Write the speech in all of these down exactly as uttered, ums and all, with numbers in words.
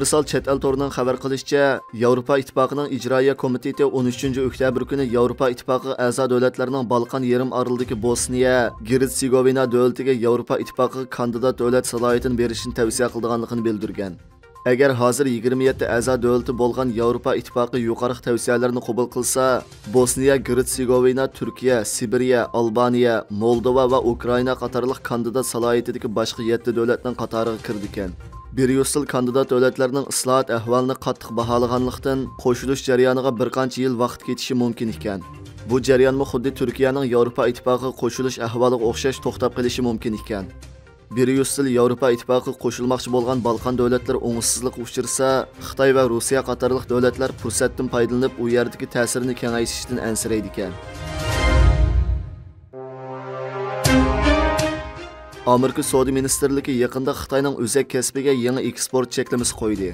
ئۇنىۋېرسال چەت ئەل تورىنىڭ خەۋەر قىلىشىچە، ياۋروپا ئىتتىپاقىنىڭ ئىجرائىيە كومىتېتى ئون ئۈچىنچى ئۆكتەبىر كۈنى ياۋروپا ئىتتىپاقىغا ئەزا دۆلەتلەرنىڭ بالقان يېرىم ئارىلىدىكى بوسنىيە، گېرتسېگوۋىنا دۆلىتىگە ياۋروپا ئىتتىپاقىغا كاندىدات دۆلەت سالاھىيىتىنى بېرىشنى تەۋسىيە قىلىدىغانلىقىنى بىلدۈرگەن. ئەگەر ھازىر يىگىرمە يەتتە ئەزا دۆلىتى بولغان ياۋروپا ئىتتىپاقى يۇقىرىقى تەۋسىيەلەرنى قوبۇل قىلسا، بوسنىيە، گېرتسېگوۋىنا، تۈركىيە، سىبىرىيە، ئالبانىيە، مولدوۋا ۋە ئۇكرائىنا قاتارلىق كاندىدات سالاھىيىتىدىكى باشقا يەتتە دۆلەتنىڭ قاتارىغا كىرىدىكەن. بىر يۈز يىل كاندىدات دۆلەتلەرنىڭ ئىسلاھات ئەھۋالىنى قاتتىق باھالىغانلىقتىن، قوشۇلۇش جەريانىغا بىر قانچە يىل ۋاقىت كېتىشى مۇمكىن ئىكەن. بۇ جەريانمۇ خۇددى تۈركىيەنىڭ ياۋروپا ئىتتىپاقىغا قوشۇلۇش ئەھۋالىغا ئوخشاش توختاپ قېلىشى مۇمكىن ئىكەن. بىر يۈز يىل ياۋروپا ئىتتىپاقىغا قوشۇلماقچى بولغان بالقان دۆلەتلىرى ئوڭۇشسىزلىققا ئۇچرىسا، خىتاي ۋە روسىيە قاتارلىق دۆلەتلەر پۇرسەتتىن پايدىلىنىپ، ئۇ يەردىكى تەسىرىنى كېڭەيتىشتىن ئەنسىرەيدىكەن. ئامېرىكا سودا مىنىستىرلىكى يېقىندا خىتاينىڭ ئۆزەك كەسپىگە يېڭى ئېكسپورت چەكلىمىسى قويدى.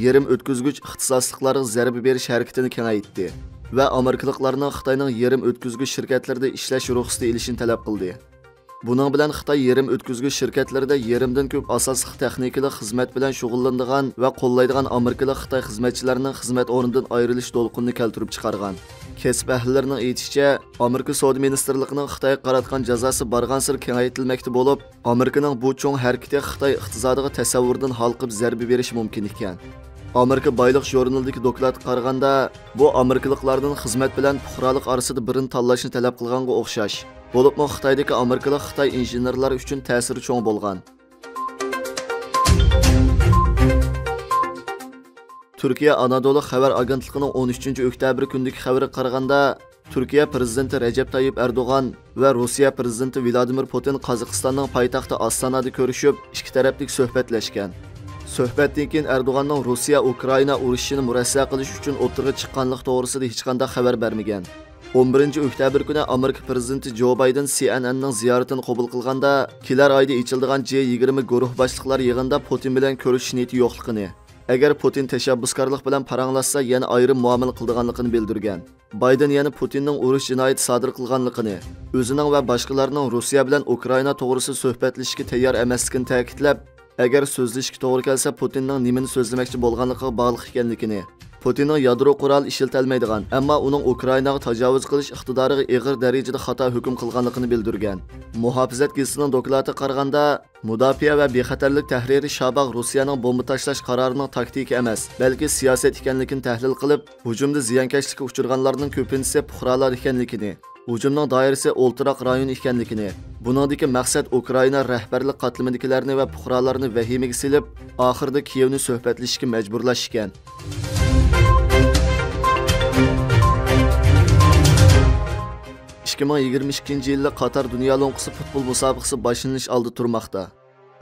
يېرىم ئۆتكۈزگۈچ ئىختىساسلىقلارغا زەربە بېرىش ھەرىكىتىنى كېڭەيتتى ۋە ئامېرىكىلىقلارنىڭ خىتاينىڭ يېرىم ئۆتكۈزگۈچ شىركەتلىرىدە ئىشلەش رۇخسىتى ئېلىشىنى تەلەپ قىلدى. بۇنىڭ بىلەن خىتاي يېرىم ئۆتكۈزگۈچ شىركەتلىرىدە يېرىمدىن كۆپ ئاساسلىق تېخنىكىلىق خىزمەت بىلەن شۇغۇللىنىدىغان ۋە قوللايدىغان ئامېرىكىلىق خىتاي خىزمەتچىلەرنىڭ خىزمەت ئورنىدىن ئايرىلىش دولقۇنىنى كەلتۈرۈپ چىقارغان. كەسىپ ئەھلىلىرىنىڭ ئېيتىشىچە، ئامېرىكا سودا مىنىستىرلىقىنىڭ خىتايغا قاراتقان جازاسى بارغانسېرى كېڭەيتىلمەكتە بولۇپ، ئامېرىكىنىڭ بۇ چوڭ ھەرىكىتى خىتاي ئىقتىسادىغا تەسەۋۋۇردىن ھالقىپ زەربە بېرىشى مۇمكىن ئىكەن. ئامېرىكا بايلىق ژۇرنىلىدىكى دوكلاتقا قارىغاندا، بۇ ئامېرىكىلىقلاردىن خىزمەت بىلەن پۇقرالىق ئارىسىدا بىرىنى تاللاشنى تەلەپ قىلغانغا ئوخشاش. بولۇپمۇ خىتايدىكى ئامېرىكىلىق خىتاي ئىنژېنېرلار ئۈچۈن تەسىرى چوڭ بولغان. تۈركىيە ئانادولۇ خەۋەر ئاگېنتلىقىنىڭ ئون ئۈچىنچى ئۆكتەبىر كۈنىدىكى خەۋىرىگە قارىغاندا، تۈركىيە پىرېزىدېنتى رەجەپ تايىپ ئەردوغان ۋە روسىيە پىرېزىدېنتى ۋلادىمىر پۇتىن قازاقىستاننىڭ پايتەختى ئاستانادا كۆرۈشۈپ، ئىككى تەرەپلىك سۆھبەتلەشكەن. سۆھبەتتىن كېيىن ئەردوغاننىڭ روسىيە ئۇكرائىنا ئۇرۇشىنى مۇرەسسە قىلىش ئۈچۈن ئوتتۇرىغا چىققانلىقى توغرىسىدا ھېچقانداق خەۋەر بەرمىگەن. ئون بىرىنچى ئۆكتەبىر كۈنى ئامېرىكا پىرېزىدېنتى جو بايدېن سى ئېن ئېننىڭ زىيارىتىنى قوبۇل قىلغاندا، كېلەر ئايدا ئېچىلىدىغان جى يىگىرمە گۇرۇھ باشلىقلار يىغىنىدا پۇتىن بىلەن كۆرۈشۈش نىيىتى يوقلۇقىنى، ئەگەر پۇتىن تەشەببۇسكارلىق بىلەن پاراڭلاشسا، يەنە ئايرىم مۇئامىلە قىلىدىغانلىقىنى بىلدۈرگەن. بايدېن يەنە پۇتىننىڭ ئۇرۇش جىنايىتى سادىر قىلغانلىقىنى، ئۆزىنىڭ ۋە باشقىلارنىڭ روسىيە بىلەن ئۇكرائىنا توغرىسىدا سۆھبەتلىشىشكە تەييار ئەمەسلىكىنى تەكىتلەپ، ئەگەر سۆزلىشىشكە توغرا كەلسە، پۇتىننىڭ نېمىنى سۆزلىمەكچى بولغانلىقىغا باغلىق ئىكەنلىكىنى، پۇتىننىڭ يادرو قورالى ئىشلىتەلمەيدىغان، ئەمما ئۇنىڭ ئۇكرائىناغا تاجاۋۇز قىلىش ئىقتىدارىغا ئېغىر دەرىجىدە خاتا ھۆكۈم قىلغانلىقىنى بىلدۈرگەن. مۇھاپىزەت گېزىتىنىڭ دوكلاتىغا قارىغاندا، مۇداپىئە ۋە بىخەتەرلىك تەھرىرى شاباغ روسىيەنىڭ بومبا تاشلاش قارارىنىڭ تاكتىكا ئەمەس، بەلكى سىياسەت ئىكەنلىكىنى تەھلىل قىلىپ، ھۇجۇمدا زىيانكەشلىككە ئۇچرىغانلارنىڭ كۆپىنچىسى پۇقرالار ئىكەنلىكىنى، ھۇجۇمنىڭ دائىرىسى ئولتۇراق رايون ئىكەنلىكىنى، بۇنىڭدىكى مەقسەت ئۇكرائىنا رەھبەرلىك قاتلىمىدىكىلەرنى ۋە پۇقرالارنى ۋەھىمىگە سېلىپ، ئاخىرىدا كىيېۋنى سۆھبەتلىشىشكە مەجبۇرلاش ئىكەن. ئىككى مىڭ يىگىرمە ئىككىنچى يىللىق قاتار دۇنيا لوڭقىسى پۇتبول مۇسابىقىسى باشلىنىش ئالدىدا تۇرماقتا.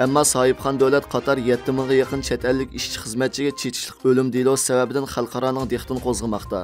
ئەمما ساھىبخان دۆلەت قاتار يەتتە مىڭغا يېقىن چەت ئەللىك ئىشچى خىزمەتچىگە چېتىشلىق ئۆلۈم دېلوسى سەۋەبىدىن خەلقئارانىڭ دىققىتىنى قوزغىماقتا.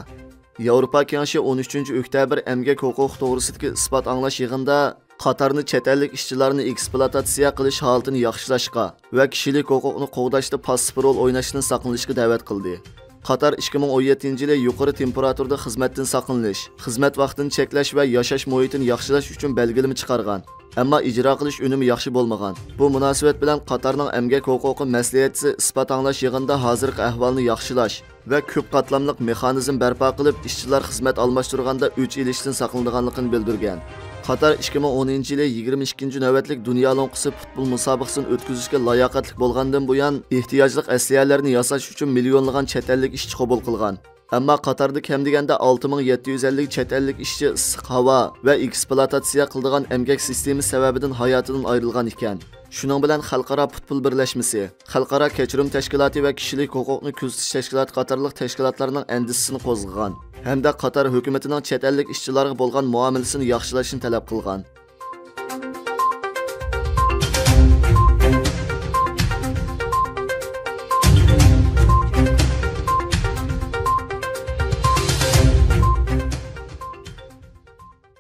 ياۋروپا كېڭىشى ئون ئۈچىنچى ئۆكتەبىر ئەمگەك ھوقۇقى توغرىسىدىكى ئىسپات ئاڭلاش يىغىنىدا قاتارنى چەت ئەللىك ئىشچىلارنى ئېكسپلۇئاتاتسىيە قىلىش ھالىتىنى ياخشىلاشقا ۋە كىشىلىك ھوقۇقنى قوغداشتا پاسسىپ رول ئويناشتىن ساقلىنىشقا دەۋەت قىلدى. قاتار ئىككى مىڭ ئون يەتتىنچى يىلى يۇقىرى تېمپېراتۇرىدا خىزمەتتىن ساقلىنىش، خىزمەت ۋاقتىنى چەكلەش ۋە ياشاش مۇھىتىنى ياخشىلاش ئۈچۈن بەلگىلىمە چىقارغان، ئەمما ئىجرا قىلىش ئۈنۈمى ياخشى بولمىغان. بۇ مۇناسىۋەت بىلەن قاتارنىڭ ئەمگەك ھوقۇقى مەسلىھەتچىسى ئىسپات ئاڭلاش يىغىنىدا ھازىرقى ئەھۋالنى ياخشىلاش ۋە كۆپ قاتلاملىق مېخانىزم بەرپا قىلىپ، ئىشچىلار خىزمەت ئالماشتۇرغاندا ئۆچ ئېلىشتىن ساقلىنىدىغانلىقىنى بىلدۈرگەن. قاتار ئىككى مىڭ ئونىنچى يىلى يىگىرمە ئىككىنچى نۆۋەتلىك دۇنيا لوڭقىسى پۇتبول مۇسابىقىسىنى ئۆتكۈزۈشكە لاياقەتلىك بولغاندىن بۇيان، ئېھتىياجلىق ئەسلىھەلەرنى ياساش ئۈچۈن مىليونلىغان چەت ئەللىك ئىشچى قوبۇل قىلغان. ئەمما قاتاردا كەم دېگەندە ئالتە مىڭ يەتتە يۈز ئەللىك چەت ئەللىك ئىشچى ئىسسىق ھاۋا ۋە ئېكسپلۇئاتاتسىيە قىلىدىغان ئەمگەك سىستېمىسى سەۋەبىدىن ھاياتىدىن ئايرىلغان ئىكەن. شۇنىڭ بىلەن خەلقئارا پۇتبول بىرلەشمىسى، خەلقئارا كەچۈرۈم تەشكىلاتى ۋە كىشىلىك ھوقۇقنى كۆزىتىش تەشكىلاتى قاتارلىق تەشكىلاتلارنىڭ ئەندىشىسىنى قوزغىغان ھەمدە قاتار ھۆكۈمىتىنىڭ چەت ئەللىك ئىشچىلارغا بولغان مۇئامىلىسىنى ياخشىلاشنى تەلەپ قىلغان.